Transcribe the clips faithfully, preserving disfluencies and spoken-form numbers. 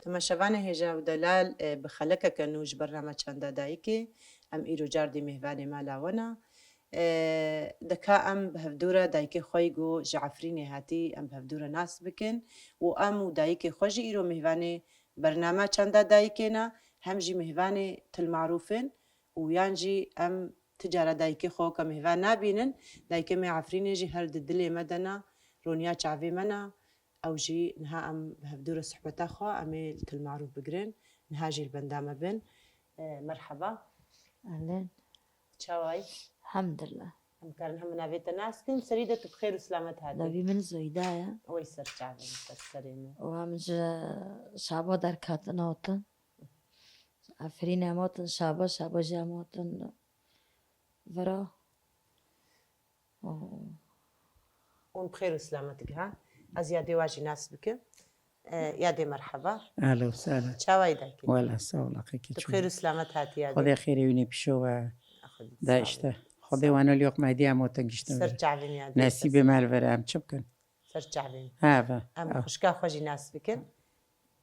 Temaşevanê hêja û delal, e, bi xelekeke nû ji bername Çanda Dayikê, em îro cardî mêhvanê mala we ne. E, deka em bi hevdû re dayikê xwe yî ku ji Efrînê hatî, em bi hevdû re nas bikin û em û dayikê xwe jî îro mêhvanê bername Çanda Dayikê ne, hem jî mêhvanê Til Marûf in û yan jî em ti cara dayikê xwe weke mêhvan nabînin. Dayikê me Efrînê jî her di dilê me de ne, roniya çavê me ne. Ew jî niha em bi hevdû re sohbeta xwe, em ê li Til Marûf bigirin. Niha jî li benda me bin. E, merheba. Ehlên. Çawa yî? Elhamdulillah. Em karin hemû navê te nas kin. Serî de tu bi xêr û silamet hatî. Navê min Zoyda ye. Wey ser çavê min, ser serê min. Û em ji Şaba derketin hatin. Efrînê em hatin Şaba, Şaba jî em hatin vira. Hûn bi xêr û silamet gihan. Ez yadê we jî nas bikim. E, yadê merheba. Ehlen û sehlen. Çawa yî dayikê? Wela sağ ol, aqekî. Tu bi xêr û silamet hatî yadê. Xwedê xêrê wînê pîşo we. Xwedê de sağ işte. Xwedê wan ol yok medî em otin giştin. Ser çavê min yadê. Nesîbê me li vir em çi bikin? Ser çavê min. Ha, va. Em xwişka xwe jî nas bikin.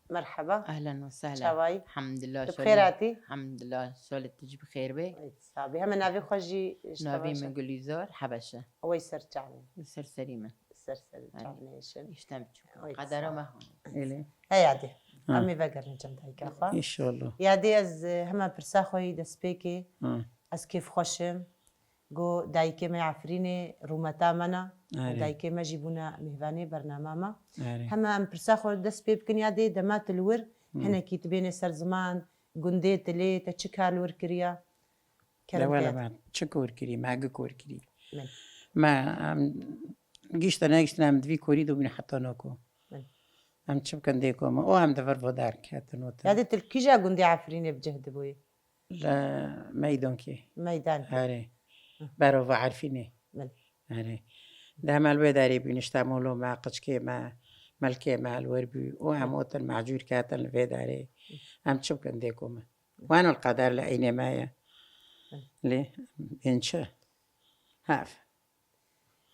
Merheba. Ehlen ve sehlen. Çawa yî? Elhamdulillah. Tu bi xêr hatî? Elhamdulillah. Şolê tu jî bi xêr bê. Ey, sabî. Heme navê xwe jî ji te. Navê min Gulîzar Hebeşe. Wey ser çavê. Li ser serî min. Ser serî çavê nêşin. Îşte em çû. Qedera me hûn. Êlê. Hey yadê. Ha. Em ê vegerin cem dayika xwe. İnşallah. Yadê ez, e, heme pirsa xwe yî destpêkê. Ha. Ez kêfxweş im. Got, dayikê me Efrînê rûmeta me ne. Erê. Dayikê me jî bûne mêvanê bernama me. Erê. Heme em pirsa xwe dest pê bikin, yadê dema tu li wir, hmm, hinekî tu bênê ser ziman, gundê tu lê, te çi kar li wir kiriye? Kerem. De wele ket. Me çi kor kirî, me gi kor kirî. Min. Me, em, gişte negiştine em di vî korî de bûne heta noko. Min. Em çi bikin dê ku me, o em di vir vo derketin û te. Yadê tu li kîja gundê Efrînê bi cih dibûyî? Li Meydankê. Meydankê. Erê. Hı. Berova Erfînê. Belê. Erê. De heme li wê derê bûn, işte molo me, qiçkê me, milkê me li wir bû. Û em, hı, otin mecûr ketin li vê derê. Hı. Em çi bikin dê ku me? Hı. Wan ol qeder li eynê me ye. Hı. Lê bên çi? Hev.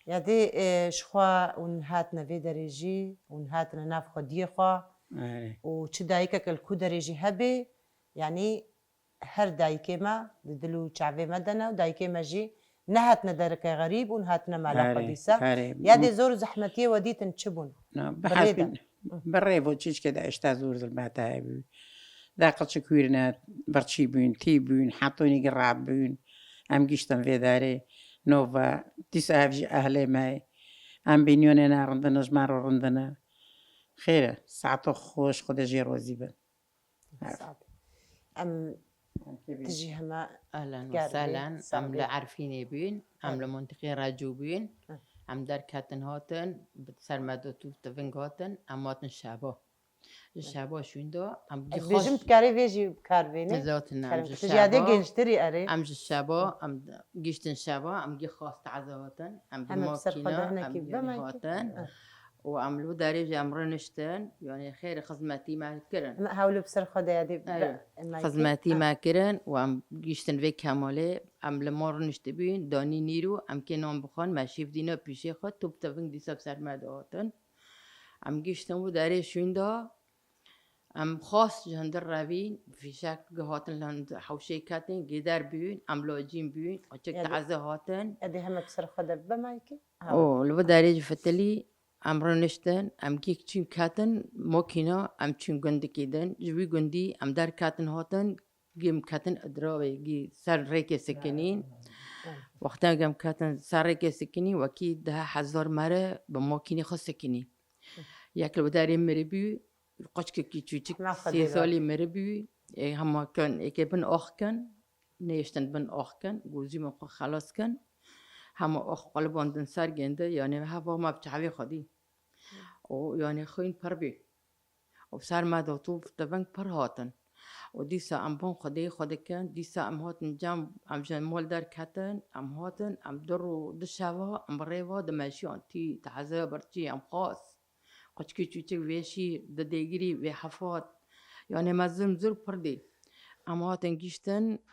Yadê, e, ji xwe hûn hatine vê derê jî, hûn hatine nav xwediyê xwe. Erê. Û çi dayikeke li ku derê jî hebe, yanî her dayikê me di dil û çavê me de ne û dayikê me jî nehatine dereke xerîb û nehatine mala xwe dîsa. Erê, erê. Yadê zor û zehmetiyê we dîtin çi bûn? Na, bi rê de. Bi rê vo çiçkê de işte zor zilmete hebû. De qiçik wîrine, birçî bûn, tî bûn, hetonî girab bûn. Em giştin vê derê. Nova, dîsa ev jî ehlê me. Em bîniyonê ne rindine, ji me re rindine. Xêr e, saeto xweş, Xwedê jê rozî bin. Sağ ol. Em, tu jî hema. Ehlen ve sehlen. Em li Erfînê bûn, em li mintiqê Recû bûn. Hı. Em derketin hatin, bi ser me de tûf tiving hatin, em hatin Şeba. Ji Şeba şûnda, em bêjim, dikarê vê jî bi kar bêne. Zaten em ji Şeba. Tu jî yadê gençtirî erê. Em ji Şeba, em giştin Şeba, em gî xas taze hatin. Em bi makîna, em hatin. Hı. Û em li derê jî em rûniştin, yanî xêr xizmetî me kirin. Em hewlê bi ser xwe de ya dê. Eywa. Xizmetî me kirin û em gihiştin vê kemalê, em li mal rûniştibûn, danî nîro, em kê nan bixwin, me şîv dîna pîşê xwe, top tevin dîsa bi ser me dihatin. Em gihiştin wî derê şûnda, em xas ji hundir revîn, fîşek gihatin li hund hewşê ketin, gêder bûn, em lacîn bûn, açik taze hatin. Edê heme bi ser xwe de bibe mayikê? Û li wî derê jî fitilî, em rûniştin, em gîk çûn ketin, makîna, em çûn gundikî din. Ji wî gundî em derketin hatin, gêm ketin Idrawê, gî ser rêkê sikinîn. Wextê gêm ketin ser rêkê sikinîn, wekî deh hezar mere bi makînê xwe sikinî. Yek li wî derê miribû, qoçkekî çûçik sê salî miribû, ê hema kin, êkê bin ax kin, nêştin bin ax kin, gozî min xwe xelas kin. Hema ax qulibandin ser gêndi, yanî heva me bi çavê xwe dî. Û yanî xwîn pir bî. Û ser me de tûf teving pir hatin. Û dîsa em bin xwedê xwe dikin, dîsa em hatin cem, em ji mal derketin, em hatin, em du rû, du şeva, em bi rê ve dimeşiyan, tî, taze, birçî, em xas. Qoçkî çûçik vêşî, di dêgirî vê hefat. Yanê me zilm zor pir dî. Em hatin giştin,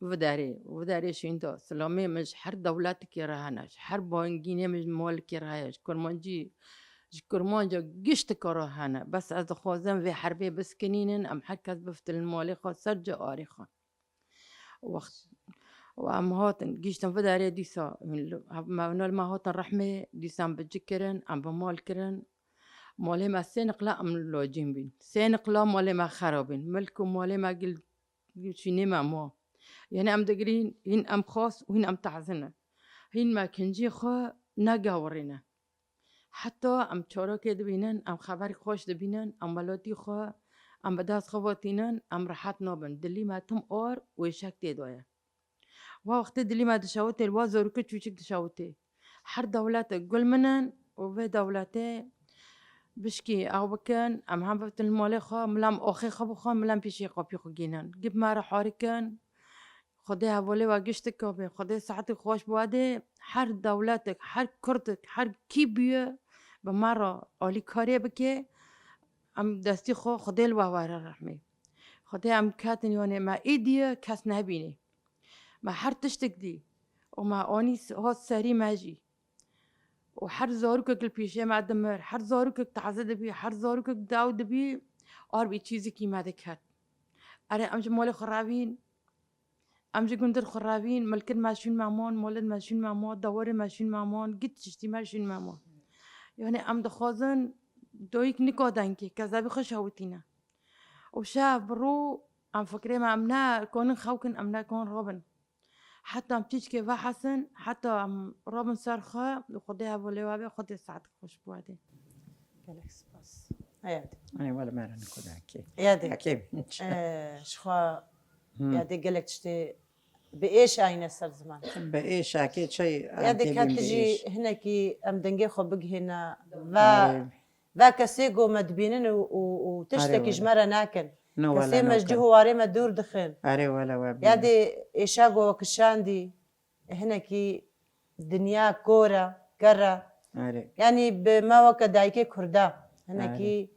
Vî derê, vî derê şûnda, silamê min ji her dewletikê re hene, ji her bangînê min ji malikê re heye, ji kurmancî Ji Kurmanca giştika re hene. Bes ez dixwazim vê herbê biskinînin, em her kes biftilin malê xwe ser carê xwe. Wext û em hatin, gihiştin vê derê dîsa, hûn li, hev-, me, hûn li me hatin rehmê, dîsa em bi cî kirin, em bi mal kirin. Malê me sê niqla em lacîn bîn. Sê niqla malê me xera bîn. Milk û malê me gil, gil şînê me ma. Yanî em digirîn, hîn em xas û hîn em tehzin e. Hîn me kincî xwe negewirîne. Heta em çarekê dibînin, em xeberî xweş dibînin, em welatî xwe, em bi dest xwe ve tînin, em rehet nabin. Dilî me tim ar û êşek tê de ye. Wa wextê dilî me dişewitê, li wa zarokê çûçik dişewitê. Her dewletek gul min in û vê dewletê bişkî ew bikin, em hem biftin li malê xwe, milam axê xwe bixwin, milam pêşî qapî xwe gînin. Gip me re harikin, Xwedê hevalê we giştik be, Xwedê saetê xweş bi we dê. Her dewletek, her kurdek, her kî bûye, bi me re alîkariyê bike, em destî xwe Xwedê li we were rehmê. Xwedê em ketin yanê me êdî ye kes nebînê. Me her tiştek dî û me anî s-, hat serî me jî. Û her zarokek li pêşê me dimir, her zarokek taze dibî, her zarokek daw dibî, ar bi çîzikî me diket. Erê, em ji malê xwe revîn, em ji gundin xwe revîn, milkin me şûn me man, molin me şûn me man, dewarê me şûn me man, git tiştî me şûn me man. Yani em dixwazin doyik nika denkê, kezebî xwe şewitîne. Û şev bi rû em fikrê me, em ne konin xew kin, em ne kon robin. Heta em tîçkê vehesin, heta em robin ser xwe, û Xwedê hevalê we be, Xwedê saet xweş bi we dê. Gelek spas. Heyadî. Ay, wele me re niko dakê. Heyadî. Dakê. Ee, ji xwe Hmm. Heyadî gelek tiştê bi êş ayne ser ziman. Bi êşakê çay Heyadî em têbîn bi katijî êş. Hinekî em dengê xwe bigihêne ve Arê. Ve kesê ku me dibînin û, û, û Arê tiştekî ji wele. Me re nakin. No, kesê wele me ji nokin. Cih û warê me dûr dixin. Arê wele we bînin. Yadê êşa ku we kişandî, hinekî dinya kor e, ker e. Arê. Yanî bi me weke dayikê Kurda. Hinekî, Arê.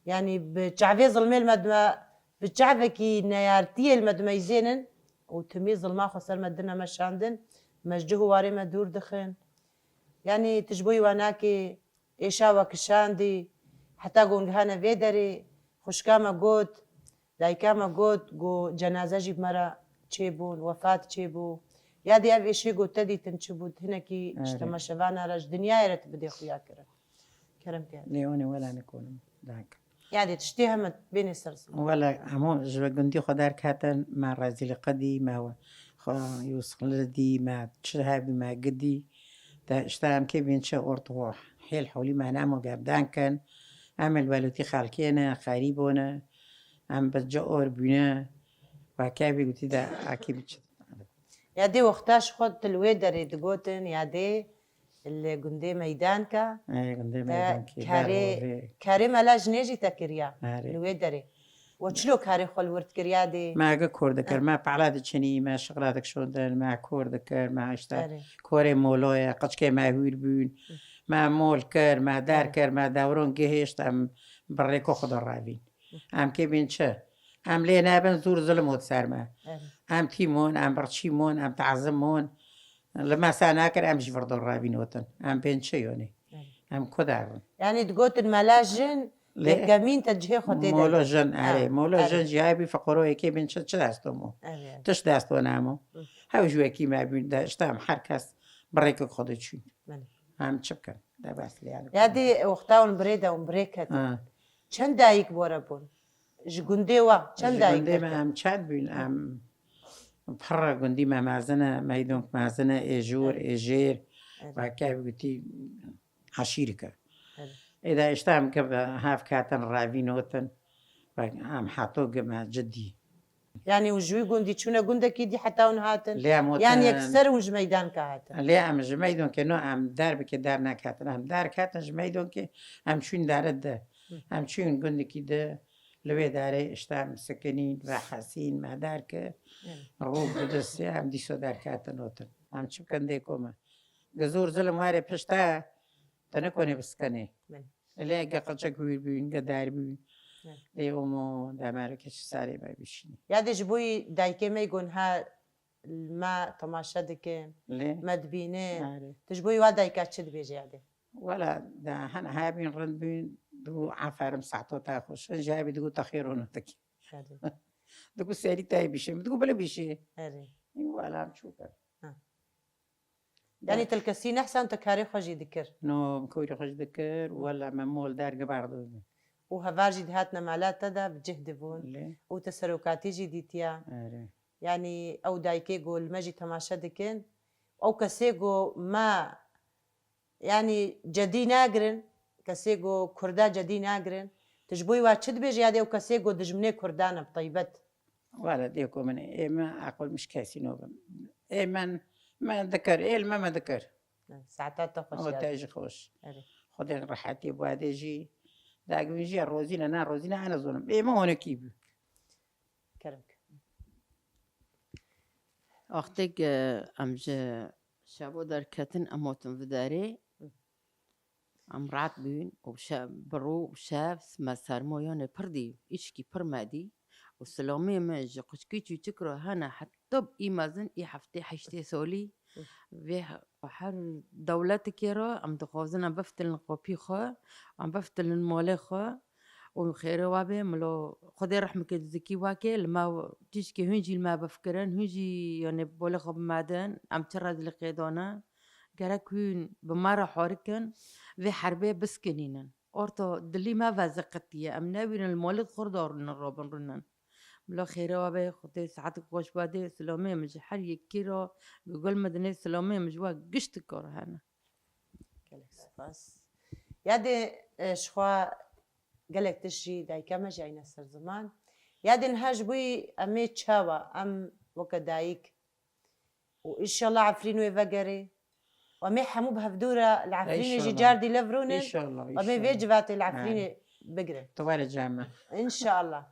Yanî bi çavê zilmê li me dime, bi çavekî neyartiyê li me dimeyzênin û timî zilma xwe ser me dine meşandin, me ji cih û warê me dûr dixin. Yanî tu ji bo wî we nakê, êşa we kişandî, heta ku hûn gihane vê derê, xwişka me got, dayika me got, ku cenaze jî bi me re çêbûn, wefat çêbû. Ya dî ev êşê ku te dîtin çi bû, hinekî Evet. Ji temaşevana re, ji dinyayê re tu bidê xuya kirin. Kerem ke. Lê hûn ê wela nikonin. Danke. Ya dî tiştê heme bênê ser ziman. Wela hemû ji we gundî xwe derketin, me rezîlîqe dî, me xwe yûsxli dî, me çi hebî me gidî. De işte em kê bîn çi ortxo hêl holî me nemo gevden kin. Em li welûtî xelkê ne, xerîbo ne. Em bi ci or bûne. Weke vî gotî de akî bi çi. Ya dê wexta ji xwe tu li wê derê digotin, ya dê li gundê Meydanka. Ê, gundê Te Meydankê, karê, ber û vê. Karê mela jinê jî te kiriya Erê. Li wê derê. We çilo karê xwe li wir dikir ya dê? Me gi kor dikir, Erê. Me pehla diçinî, me şixla dikişandin, me kor dikir, me işte Erê. Korê moloye, qiçkê me hûr bûn. Hı. Me mol kir, me der Erê. Kir, me dewron gihişt, em bi rêko xwe de revîn. Hı. Em kê bîn çi? Em lê nebin zûr zilim ot ser me. Erê. Em tîmon, em birçîmon, em tazimon. Li me ser nakir, em ji vir de revîn otin. Em bên çi yonî? Erê. Em ku derin? Yani digotin mela jin Lê yekemîn te cihê xwe tê de. Molo jin, Ha, erê. Molo erê. Jin jî hebî fiqoro yekê bin çi, çi desto mo? Erê, erê. Tiş desto namo. Hı. Hew ji wekî me bîn de, işte em her kes bi rêkek xwe de çûn. Belê. Em çi bikin? De bes lê yani. Ya dê wexta hûn birê de hûn birê ketin. Ha. Çend dayik bore bûn? Ji gundê wa çend Ji dayik gundê me derket? Em çend bûn? Em pir gundî me mezin e, meydonk mezin e, êjor, Evet. Êjêr, Evet. Weke gotî eşîrike. Evet. Ê de işte em ke hev ketin revîn otin, ve em heto gi me cidî. Yani û ji wî gundî çûne gundekî dî heta hûn hatin? Lê em otin Yani yekser hûn ji meydanka hatin? Lê em ji meydonkê no em derbikê der neketin. Em derketin ji meydonkê, em çûn dere de. Hı. Em çûn gundekî de, li wê derê işte em sikinîn, vehesîn, me derkir. Evet. Rû bidisê, em dîso derketin otin. Em çi bikin dê ku me? Gi zor zilim were pişt te, te nikonê bisikinê. Evet. Lê ge qiçik hûr bûn, ge der bûn. Evet. Lê omo demereke çi serê me bişînî. Ya dê ji bo yî dayikê me gon ha me temaşe dikin, Lê? Me dibînin. Erê. Tu ji bo yî wa dayika çi dibêje ya dê? Wela, da hene hebîn rind bîn, digo aferin saeto te xweş. Hin ji hebî digo te xêr hona dikî. Herê. Digo serî te bîşe. Digo bile bîşe. Herê. Wela, çû kir. Ha. Yanî te li kesî nehsan te karê xwe jî dikir? No, karê xwe jî dikir. Wela, me mol derge berdibû. Û heval jî dihatine mala te de bi cih dibûn. Lê? Û te serokatî jî dîtiya. Erê. Yanî ew dayikê ku li me jî temaşe dikin, ew kesê ku me, yanî cedî nagirin, kesê ku Kurda cedî nagirin, tu ji bo wî wa çi dibêjî ya dê ew kesê ku dijminê Kurdan e bi taybet? Wala dê ku min ê me aqil min ji kesî nobim. Ê me, me dikir, ê li me, me dikir. Saeta te xweş O ya. Te jî xweş. Erê. Xwedê rehetî bade jî. Dagivîn jî ya rozîne, na rozîne, ene zonim. Ê me honekî bû. Kerem ke. Wextêk, e, em ji şebo derketin, em hatin vidarê. Hı. Em rahat bûn û şe-, bi rû û şev me sermoyanê pir dî, îşkî pir me dî. Û silamê min ji quçkî çûçik re hene heta bi î mezin, î heftê heştê solî. Hı. Vê he-, her dewletikê re em dixwazin em biftilin qopî xwe, em biftilin malê xwe. Û xêrê we bê, milo Xwedê rehmeke dizikî wekê, li me tişkê hûn jî li me bifikirin, hûn jî, yanê, bolê xwe bi me din, em çi rezilîqê dane. Gerek hûn bi me re harikin, vê herbê biskinînin. Orto dilî me veziqitiye, em newîrin li malê xwe darin robin rûnin. Milo xêrê we bê, Xwedê saetik xweş bade, silamê min ji her yekî re, Google min dinê silamê min ji we giştik re hene. Gelek spas. Yadê, e, ji xwe gelek tişt jî dayika me jî eyne ser ziman. Yadê niha ji bo em ê çawa, em weke dayik û înşallah Efrîn wê vegerê. Û em ê hemû bi hevdû re li Efrînê jî Înşallah. Car dî lev rûnin. Înşallah, Û em ê vê înşallah. Civatê li Efrînê Ha. bigrin. Tu were cem me. Înşallah.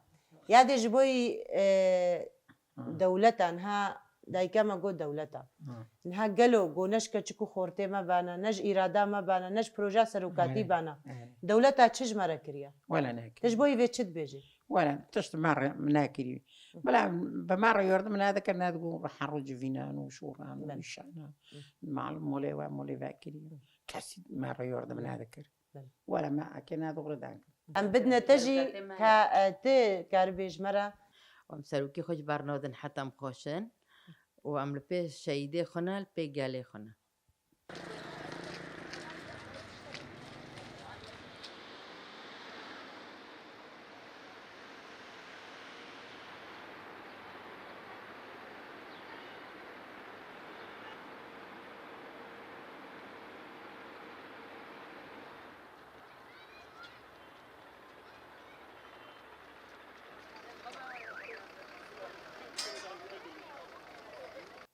Yadê ji bo yî, e, Ha. dewleta niha dayika me got dewleta. Ha. Niha gelo go ne ji keçik û xortê me bana, ne ji îrada me bana, ne ji proja serokatî Evet, bana. evet. Dewleta çi ji me re kiriye? Wele nekiriye. Tu ji bo yî vê çi dibêjî? Wele tişt me re nekiriye. Bila bi me re yardım nedikir, nedigo her roj civînan û şoran û Belê. îşana. Hı. Malum molê we molê vekiriye. Kesî me re yardım Hı. nedikir. Belê. Wele me eke ne doğru denk. Em bidine te jî Devletê me ka, ye. e, tu karibê ji me re. Em serokî xwe ji ber nadin heta em xweşin û em li pê şehîdê xwe ne, li pê gelê xwe ne.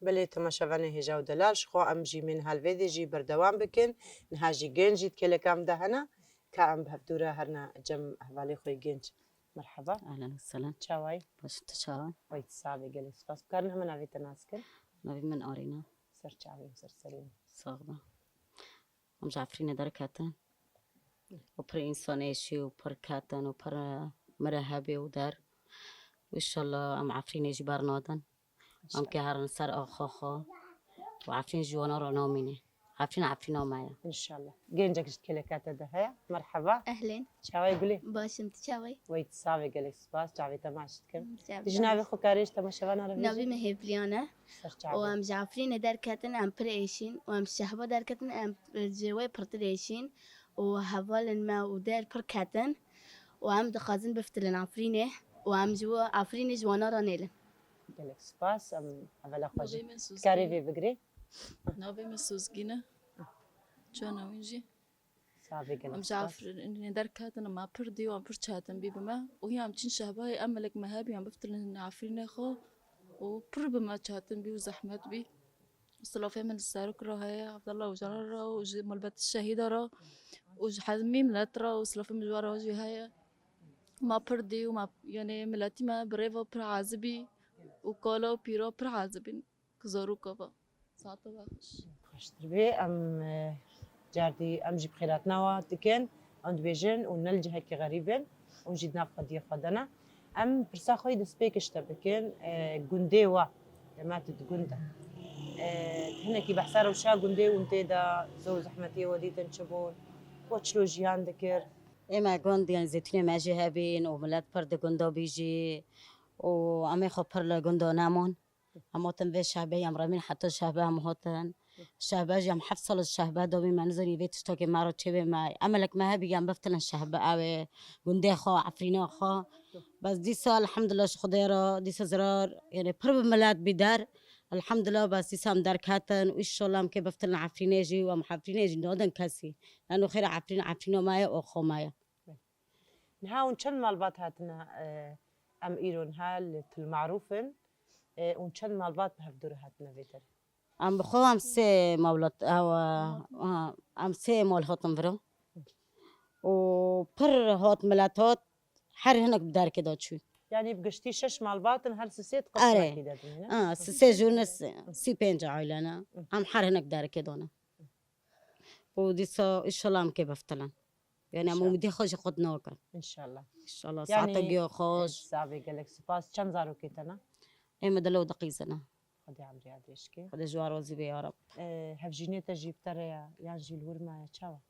Belê, temaşevanê hêja û delal, ji xwe em jî mên hal vê dê jî berdewam bikin. Niha jî gênc jî di kêleka em de hene, ka em bi hevdû re herine cem hevalê xwe yê gênc. Merheba. Ehlen û sehlen. Çawayî? Baş, tu çawa? Wey, tu sax bî, gelek spas. Bikarin hema navê te nas kin? Navê min Arîna. Ser çavê û ser serê min. Sax be. Em ji Efrînê derketin. Û pir însan êşî û pir ketin û pir, e, mirehebê û der. Înşallah em Efrînê jî bernadin. Em ke herin ser axa xwe. Û Efrîn ji wana re namîne. Efrîn, Efrîna me ye. Înşallah. Gencek ji kêleka te de heye. Merheba. Ehlên. Çawayî gulê? Baş im, tu çawayî? Wey, tu sax bî, gelek spas. Çavê te maç dikim. Çavê Tu ji te navê maç. xwe karê ji temaşevana re bêjî? Navê me Hêvliyan e. Ser çavê. Û em ji Efrînê derketin, em pir êşîn. Û em ji Şehba derketin, em ji wê pirtir êşîn. Û hevalên me û der pir ketin. Û em dixwazin biftilin Efrînê. Û em ji bo Efrînê ji wana re nêlin. Gelek spas. Em hevela xwe jî Navê min Suzgîn. karê vê bigirê. Navê min Suzgîn e. Çawa navîn jî? Sax bî, gelek Em ji spas. Efrînê derketin, em pir dî û em pir çetin bî bi me. Û hî em çin Şehbayê, em milek me hebî, em biftilin Efrînê xwe. Û pir bi me çetin bî û zehmet bî. Silafê min li Serok re heye, Evdela Ocalan re û ji milbet şehîda re û ji hemî milet re û silafê min ji we re jî heye. Ma pir dî û ma, yanê miletî me bi rêva pir ezibî û kala û pîra pir ezibîn. Ku zaroka va. Saeta we xweş. Xweştir bê. Em, e, cardî em jî bi xêratina we dikin. Em dibêjin û ne li cihekî xerîb in. Hûn jî di nav xwediyê xwe de ne. Em pirsa xwe yî destpêkê ji te bikin. E, gundê we, dema tu di gund de. E, hinekî behsa rewşa gundê hûn tê de zor û zehmetiyê we dîtin çi bûn? We çilo jiyan dikir? Ê me gund, yanî zêtûnê me jî hebîn û milet pir di gunda bî jî û em ê xwe pir li gunda nemon. Em hatin vê şehbê, em remîn heta şehbe em hatin. Şehbe jî em heft sal şehbe dabî, me nizanî vê tiştakê me re çêbê me. Emelek me hebî em biftilin şehbe ew ê gundê xwe, Efrîna xwe. Bes dîsa elhamdulillah ji Xwedê re, dîsa zirar, yanî pir bi milet bî der. Elhamdulillah bes dîsa em derketin û înşallah em kê biftilin Efrînê jî û em Efrînê jî nadin kesî. Lano xêra Efrîn, Efrîna me ye û xwe me ye. Niha hûn çend malbat hatine, e, em îro niha li Til Marûf in, e, hûn çend malbat bi hevdû re hatine vê derê? Em bi xwe em sê mewlat, ew, e, em sê mal hatin vira. Û pir hat, milet hat, her hinek bi derkê de çû. Yanî bi giştî şeş malbat in, her sisê di Erê. Qismekî de dimîne. Ha, sisê jû ne, sî pênc aile ne. Em her hinek derkê de ne. Û dîsa înşallah em kê biftilin. Yanî em umîdê xwe ji xwe nakin. Înşallah. Înşallah. Yanî, saeta giya xweş. Savê gelek spas. Çend zarokê te ne? Ê me dilo deqîzine. Xwedê emriya dirêj ke. Xwedê ji we razî be ya Rab. E, hevjînê te jî bi te re ye, yan jî li wir maye, çawa?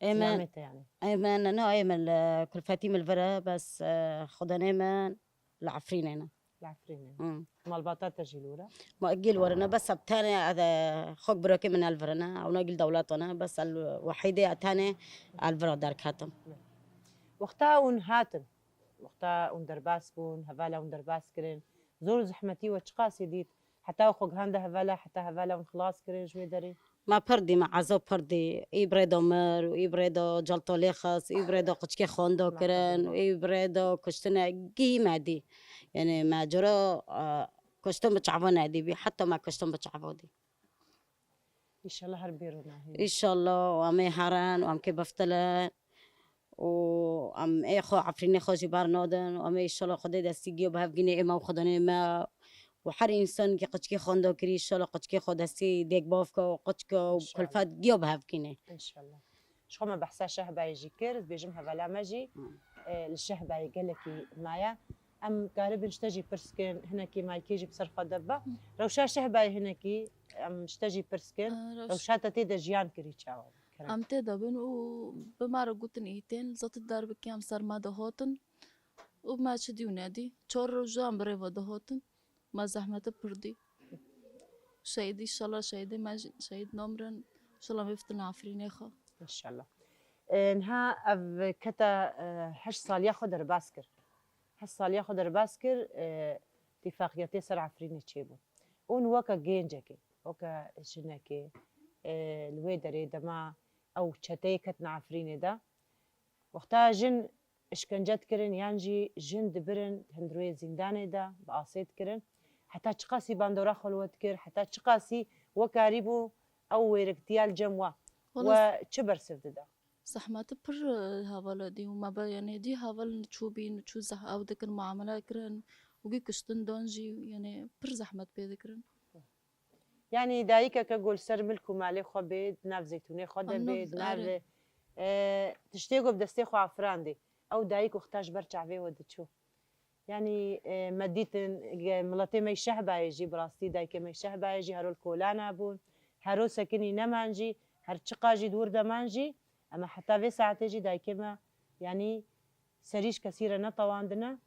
Ê me, Zilamê te yanî? Ê me ne, ne, ê me li kulfetî min li vir e, bes, e, xwedanê min li Efrînê ne. Li Efrînê ne. Hmm. Malbata te jî li wir e? Ma gil wir ne, bes eb tenê, e, xwek birokê min el vir ne, ewna gil dewleta ne, bes el wehîdê e tenê el vira derketim. Wexta hûn hatin, wexta hûn derbas bûn, hevala hûn derbas kirin, zor û zehmetî we çiqasî dît, heta xwe gihande hevala, heta hevala hûn xilas kirin ji wê derê? Me pir dî, me ezab pir dî. Î birê de mir û î birê de celta lê xist, î birê de qiçkê xwenda kirin û î birê de kuştine gî me dî. Yanî me cura, e, kuştin bi çava nedîbî, heta me kuştin bi çava dî. Înşallah her bêro nahî. Înşallah, û em ê herin û em kê biftilin. Û em ê xwe Efrînê xwe jî bernadin û em ê înşallah Xwedê destî giya bi hev gînê ê me û xwedonê me û her însanekî qiçkî xwenda kirî, înşallah qiçkê xwe destî dêk bav ke û qiçke û Înşallah. Kulfet giya bi hev gînê. Înşallah. Ji xwe me behsa şehbayê jî kir, ez bêjim hevala me jî, Hı. e, li şehbayê gelekî maye. Em karibin ji te jî pirs kin, hinekî maykê jî bi ser xwe de bibe. Rewşa şehbayê hinekî em ji te jî pirs kin. Ee, rewş- Rewşa te tê de jiyan kirî çawa? Kerem. Em tê de bin û bi me re gotin îtên, zat darbikê em ser me de hatin û me çi dî û nedî. Çar roj em bi rêva de hatin. Me zehmete pir dî. Şehîdî, înşallah şehîdê me jî, şehîd namirin. Înşallah em ê biftin Efrînê xwe. Înşallah. E, niha ev kete, e, heşt saliya xwe derbas kir. Heşt saliya xwe derbas kir, e, tîfaqiyetê ser Efrînê çêbû. Hûn weke gencekê, weke jinekê, e, li wê derê dema ew çeteyê ketin Efrînê de, wexta jin işkence dikirin yan jî jin dibirin hundirê zîndanê de bi asê dikirin, heta çiqasî bandora xwe li we dikir, heta çiqasî we karîbû ew wêriktiya li cem we, Wala we çi bersiv dida? Zehmeti pir, e, hevala dî û me be, yanî dî heval niçû bî, niçû zeh-, ew dikin, muamele kirin û gî kuştin dan jî, yanî pir zehmet pê dikirin. Yanî dayikeke ku li ser milk û malê xwe bê, di nav zeytûnê xwe de Em bê, nav di nav, erê. e, tiştê ku bi destê xwe afirandî, ew dayik wexta ji ber çavê we diçû. Yanî, e, me dîtin, ge-, miletê me yî şehbayê jî, bi rastî dayikê me yî şehbayê jî, hero li kolana bûn, hero sekinî neman jî, her çiqa jî di wir de man jî, ema heta vê saetê jî dayikê me, yanî serî ji kesî re netewandine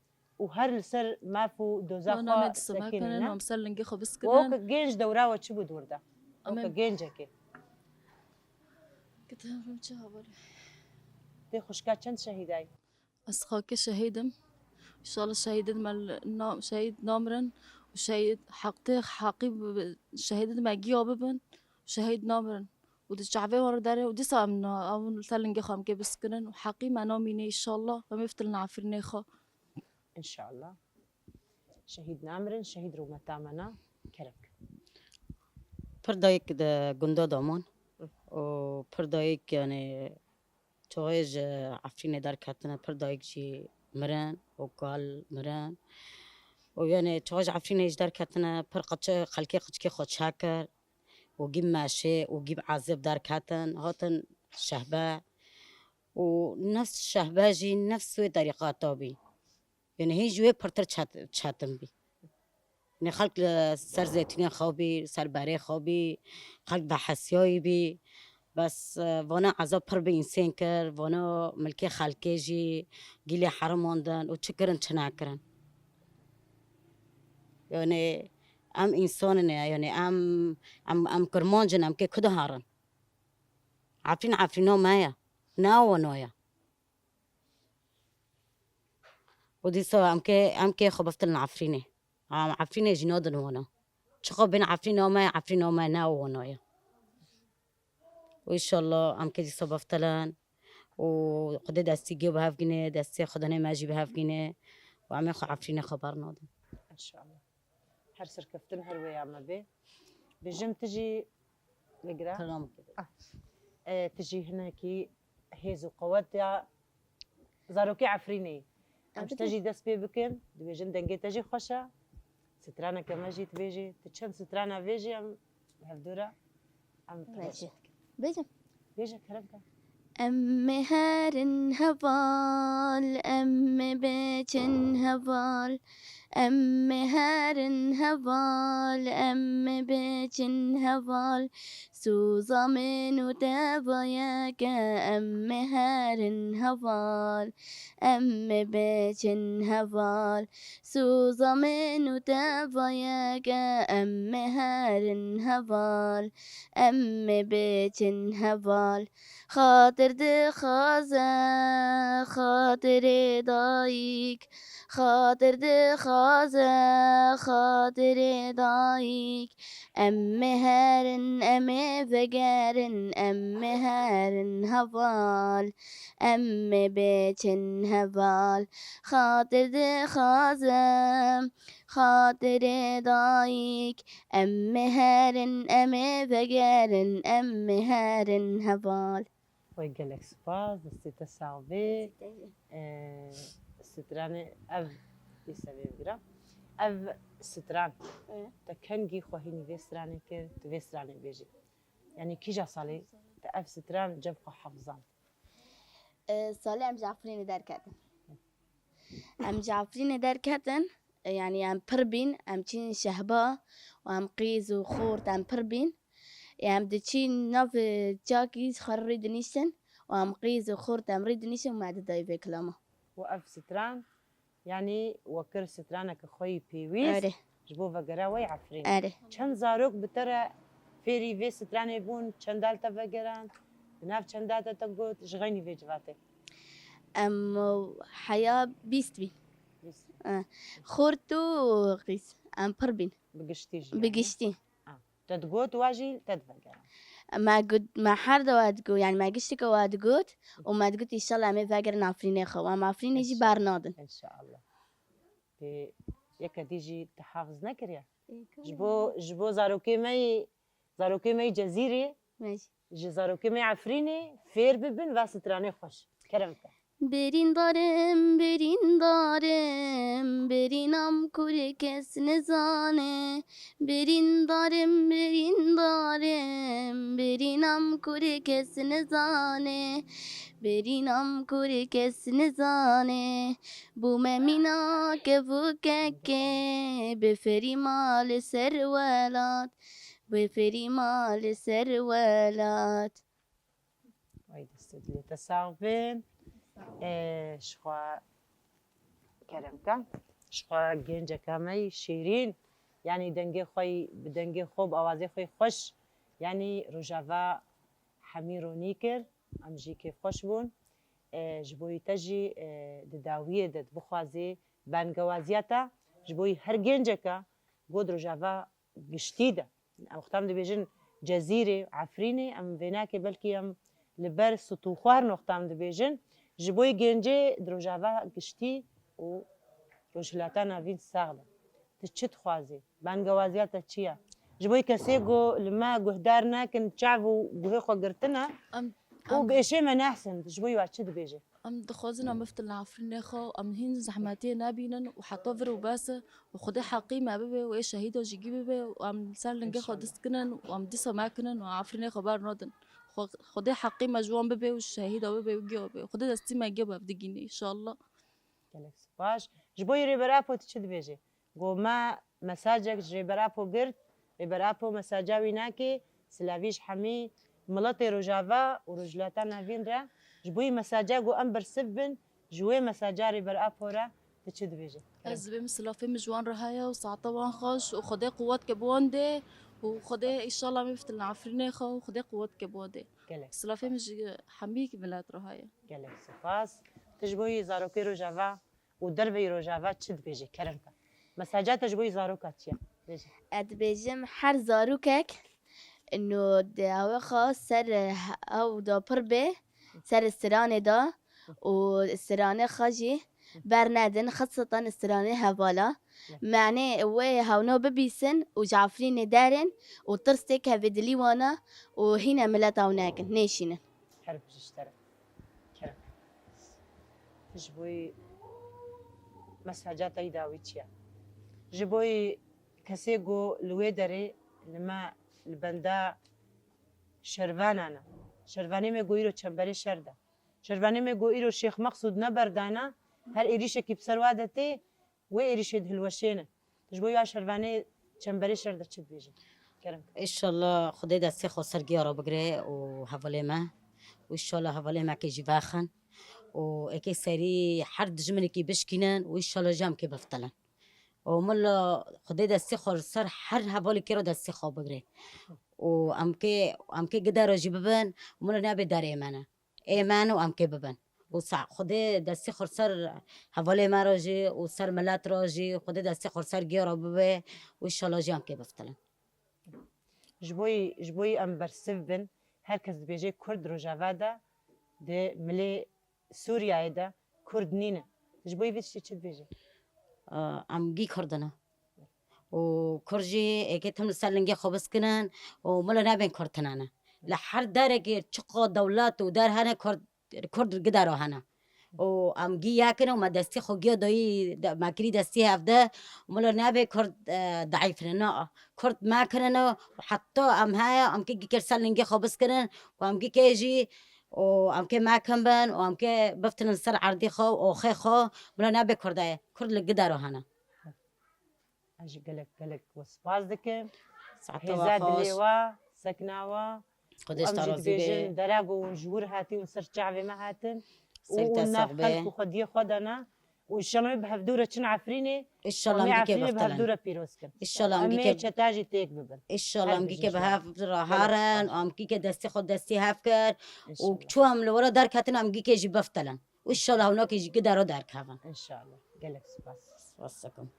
û her li ser maf û doza Wana xwe me dise me sekinîne. Kirin, em ser lingê xwe biskinin. Wek genc dewra we çi bû di wir de? Em Wek ê gencekê. Kitabim çi hevalê? Tê xwişka çend şehîdayî? Ez xakê şehîd im. Înşallah şehîdin me li na-, şehîd namirin û şehîd heqtê heqî bi-, bi-, şehîdin me giya bibin, şehîd namirin. Û di çavê wan re derê û dîsa em na-, ew li ser lingê xwe em kê biskinin û heqî me namîne înşallah. Em ê fitilin Efrînê xwe. Înşallah. Şehîd namirin, şehîd rûmeta me na kerek. Pir dayik di gunda de man Hı. û pir dayik, yanî, çoxê ji Efrînê derketine, pir dayik jî mirin û kal mirin. Û, yanî, çoxê ji Efrînê jî derketine, pir qiçi-, xelkê qiçkê xwe çekir û gî meşê û gî bi ezib derketin, hatin şehbe û nefs şehbe jî nefs wê terîqata bî. Yanî hîn ji wê pirtir çet-, çetin bî. Nê xelk li ser zeytûnê xwe bî, li ser berê xwe bî, xelk behesiyayî bî. Bes, e, vana ezab pir bi însên kir, vana milkê xelkê jî gîlê herimandin û çi kirin, çi nekirin. Yani em însan in, yani em, em, em kirmanc in, em kê ku diherin. Efrîn Efrîna me ye, ne wana ye. Û dîsa em kê, em kê xwe biftilin Efrînê. Em Efrînê jî nadin wana. Çiqa bên Efrîna me, Efrîna me ne wana ye. Û înşallah em kê dîsa biftilin. Û Xwedê destî gê bi hev gîne, destê xwedanê me jî bi hev gîne. Û em ê xwe Efrînê xwe bernadin. Înşallah. Her serkeftin her wê ya me bê. Bêjim tu jî bigire. Tamam. Ah. E, tu jî hinekî hêz û qewet ya zarokê Efrînê. Em ji te jî dest pê bikin. Dibêjin dengê te jî xweş e. Straneke me jî dibêjî. Tu çend strana vêjî em hevdû re. Em Bêjî. Bêjim. Bêje kerem ke. Em ê herin heval, em ê bêçin heval. Em ê herin heval, em ê bêçin heval. Soza min û tevayeke em ê herin heval. Em ê bêçin heval. Soza min û tevayeke em ê herin heval. Em ê bêçin heval. Xatir dixwaze xatirê dayik, xatir dixwaze xatirê dayik. Em ê herin, em ê vegerin, em ê herin heval. Em ê bêçin heval. Xatir dixwaze xatirê dayik. Em ê herin, em ê vegerin, em ê herin heval. Wey gelek spas, destê te sax bê. Ee, stranê ev dîse vê bigira. Ev stran. Ee. Te kengî xwe hînî vê stranê kir, tu vê stranê bêjî. Yani kîja salê te ev stran cem xwe hafizan? Ee, salê em ji Efrînê derketin. Em ji Efrînê derketin, e, yanî em pir bîn, em çîn şehba û em qîz û xort em pir bîn. Ê, em diçîn nav, e, çakî ji xwe rî dinîştin û em qîz û xort em rî dinîştin û me didayî vê kilama. Û ev stran, yanî we kir straneke xwe yî pêwîst Erê. Ji bo vegera we yê Efrînê. Erê. Çend zarok bi te re fêrî vê stranê bûn, çenda li te vegeran, di nav çenda te te got, ji xeynî vê civatê? Em, e, heya bîst bîn. Bîst. E, xort û qîz. Em pir bîn. Bi giştî jî Bi yanî? Giştî. Ah, te digot, wa jî te divegeran. Me got, me her de wa digot, yanî me giştî ke wa digot û me digot, înşallah em ê vegerin Efrînê xwe. Û em Efrînê jî Înşallah. Bernadin. Înşallah. Pê yeke dî jî te hafiz nekiriye? Ê, Ji bo, ji bo zarokê me yî, zarokê me yî Cezîrê, Me jî. Ji zarokê me Efrînê fêr bibin va stranê xweş. Kerem ke. Birîndarim, birîndarim, birînam kurê kes nizane. Birîndarim, birîndarim, birînam kurê kes nizane. Birînam kurê kes nizane. Bûme mîna kev û kekê, bi ferî ma li ser welat. Wê ferî ma li ser welat. Ay destê dilê te sax bin. Ee, ji xwe kerem ke. Ji xwe genceka me yî şêrîn. Yanî dengê xwe yî, bi dengê xwe, bi awazê xwe yî xweş. Yanî rojava hemî ronî kir. Em jî kêfxweş bûn. Ee, ji bo yî te jî, ee, di dawiyê de dibixwazê bengewaziya te. Ji bo yî her genceka got rojava giştî de. Em wexta em dibêjin Cezîrê, Efrînê, em vênakê belkî em li ber Sitûxwar wexta em dibêjin. Ji bo yî gencê di rojava giştî û Rojhilata Navîn sax be. Tu çi dixwazî? Bengewaziya te çi ye? Ji bo yî kesê ku li me guhdar nakin, çav û guhê xwe girtine Em, û em, bi êşê me nehsin, ji bo yî wa çi dibêjî? Em dixwazin em biftilin Efrînê xwe, em hîn zehmetiyê nebînin û heta vir û bes e û Xwedê heqî me bibe û ê şehîda jî gî bibe û em li ser lingê xwe Înşallah. Dist kinin û em dîsa me kinin û Efrînê xwe bernadin. Xwe-, Xwedê heqî me ji wan bibe û şehîda bibe û giya bibe. Xwedê destî me giya bi hev digîne, înşallah. Gelek spas. Ji bo yî Rêber Apo tu çi dibêjî? Go me mesajek ji Rêber Apo girt, Rêber Apo mesaja wî nake, silavî ji hemî miletê Rojava û Rojhilata Navîn re, ji bo wî mesaja ku em bersiv bin, ji wê mesaja Rêber Apo re tu çi dibêjî? Ez dibêm silafê min ji wan re heye û saeta wan xweş û Xwedê quwet ke bi wan dê û Xwedê înşallah em ê biftilin Efrînê xwe û Xwedê quwet ke bi wan dê. Gelek Silafê min spas. Ji hemî milet re heye. Gelek spas. Tu ji bo wî zarokê Rojava û derveyî Rojava çi dibêjî? Kerem ke. Mesaja te ji bo wî zaroka çi ye? Bêje. Ez dibêjim her zarokek ino di ewe xwe ser ew da pir bê, ser stranê da û stranê xwe jî bernedin, xiseten stranê hevala. Menê wê hewna bibîsin û ji Efrînê derin û tirs têkeve dilî wana û hîne milet ew nekin, nêşînin. Her bijî ji te re. Kerem. Ji bo wî mesaja te yî dawî çi ye? Ji bo wî kesê ku li wê derê li me li benda şervana ne. Şervanê me ku îro çemberê şer de. Şervanê me ku îro Şêx Meqsûd neberdana, her êrîşekî bi ser wa de tê, wê êrîşê dihilweşêne. Tu ji bo ya şervanê çemberê şer de çi dibêjî? Kerem. Înşallah Xwedê destê xwe ser giya re bigire û hevalê me. Û înşallah hevalê me kê jî vexin. Û êkê serî her dijminekî bişkînin û înşallah jî em kê biftilin. Û min li Xwedê destê xwe li ser her hevalekê re destê xwe bigire. Û em kê, em kê gide re jî bibin, min li nebe derê me ne. Ê me ne û em kê bibin. Û sa Xwedê destê xwe li ser hevalê me re jî û ser milet re jî, Xwedê destê xwe li ser giya re bibe û înşallah jî em kê biftilin. Ji bo yî, ji bo yî em bersiv bin, her kes dibêje Kurd Rojava de, di milê Sûriyeyê de Kurd nîne. Ji bo yî vî tiştî çi dibêje? Em gî Kurd in. Û Kurd jî êkê tim li ser lingê xwe biskinin û milo nebên Kurd tune ne. Li her derekê çiqa dewlet û der hene Kurd, Kurd gidaro hene. Û em gî yek in û me destî xwe giya dayî de, me kirî destî hevde û milo nebê Kurd, e, daîf ne. Na, Kurd me kirine û heta em heye, em kê gî kir ser lingê xwe biskinin û em gî kê jî û em kê me kin bin û em kê biftinin ser erdî xwe û oxê xwe, milo nebê Kurd e. Kurd li gidaro hene. Ez jî gelek, gelek we spas dikim. Saeta we xweş. Hêza dilê we, sekna we. Xwedê ji te razî be. Em jî dibêjin, dera ku hûn ji wir hatî û ser çavê me hatin. Û hûn nav xelk û xwediyê xwe de ne. Û înşallah em ê bi hevdû re çin Efrînê. Înşallah em gî kê biftilin. Em ê Efrînê bi hevdû re pîroz kin. Înşallah em gî kê, em ê çeta jî têk bibin. Înşallah em gî kê bi hev re herin û em gî kê destê xwe destê hev kir. Û çû em li were derketin em gî kê jî biftilin. Û înşallah hûnakê jî gidaro derkevin. Înşallah. Gelek spas. Spas dikim.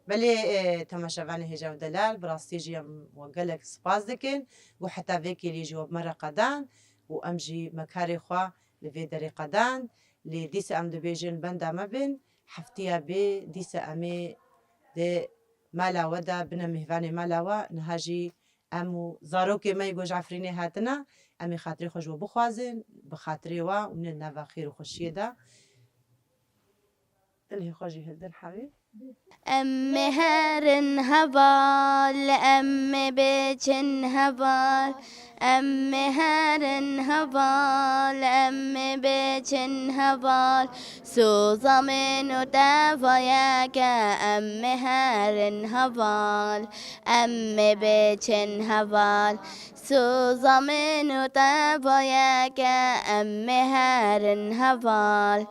Belê, e, temaşevanê hêja û delal, bi rastî jî em we gelek spas dikin. Ku heta vê kêlî ji we bi me re qedan. Û em jî me karê xwe li vê derê qedand. Lê dîsa em dibêjin benda me bin, heftiya bê dîsa em ê di mala we de bine mêvanê mala we. Niha jî em û zarokê me yê ku ji Efrînê hatine, em ê xatirê xwe ji we bixwazin, bi xatirê we û ne nava xêr û xweşiyê de. Dilê xwe jî hildin hewî. Em ê herin heval, em ê biçin heval. Em ê herin heval, em ê biçin heval. Soza min û tevayeke, em ê herin heval. Em ê biçin heval. Soza min û tevayeke, em ê herin heval.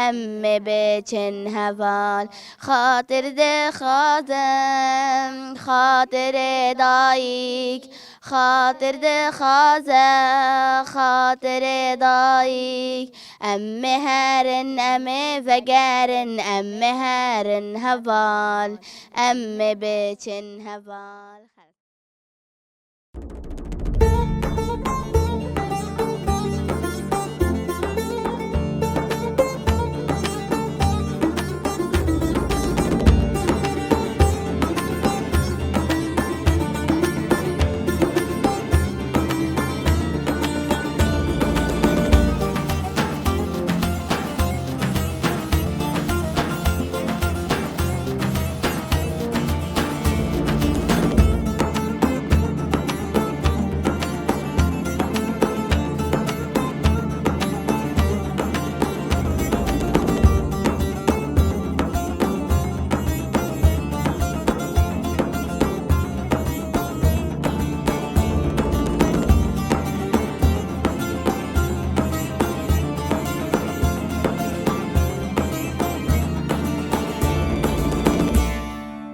Em ê biçin heval. Xatir dixwazim, xatirê dayik. Xatir dixwaze, xatirê dayik. Em ê herin, em ê vegerin, em ê herin heval. Em ê biçin heval.